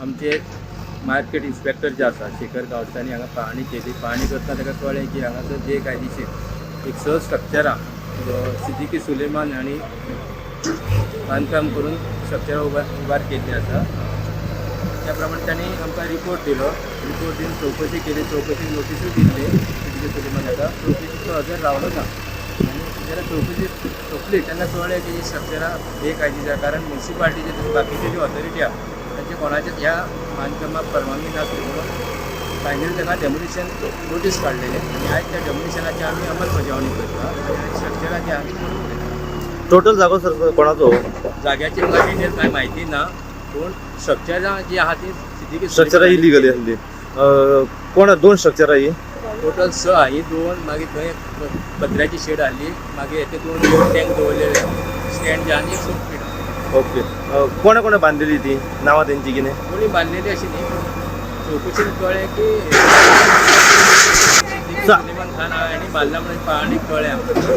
आमचे market inspector जे आसा शेखर गांवस तांणी हांगा पाहणी केली. पाहणी करतना ताका कळ्ळें की हांगासर बेकायदेशीर एक स स्ट्रक्चरां सिद्दीकी सुलेमान हांणी बांदकाम करून स्ट्रक्चरां उबार केल्ली आसा. त्या प्रमाणे तांणी आमकां रिपोर्ट दिलो. रिपोर्ट दिवन चवकशी केली. चवकशी नोटिसूय दिल्ली सिद्दीकी सुलेमान हाका. चवकशी तो हजर रावलो ना आनी जेन्ना चवकशी सोंपली तेन्ना कळ्ळें की ही स्ट्रक्चरां बेकायदेशीर आसा, कारण मुन्सिपाल्टीचे तशें बाकीचे ज्यो ऑथॉरिटी आहा तांचे कोणाचेच ह्या बांदकामाक परवानगी नासली म्हणून फायनली ताका डेमोलिशन नोटीस काडलेले आनी आयज त्या डेमोलिशनाची आमी अंमलबजावणी करता आनी स्ट्रक्चरां जी आमी मोडून उडयता. टोटल जागो सर कोणाचो? जाग्याची म्हाका डिटेल कांय म्हायती ना, पूण स्ट्रक्चरां जी आहा ती सिद्दीकी स्ट्रक्चरां इलिगली आसली. कोण दोन स्ट्रक्चरां ही? टोटल स आहा. ही दोन, मागीर थंय पत्र्याची शेड हाडली, मागीर हेते दोन टँक दवरलेले स्टँड जे आनी एक सोपीट. ओके. कोणा कोणा बांदलेली ती, नांवां तेंची कितें? कोणी बांदलेली अशी न्ही, पूण चवकशीन कळ्ळें की सिद्दीकी सुलेमान खान हांणी बांदला म्हणून पाहणी कळ्ळें आमकां.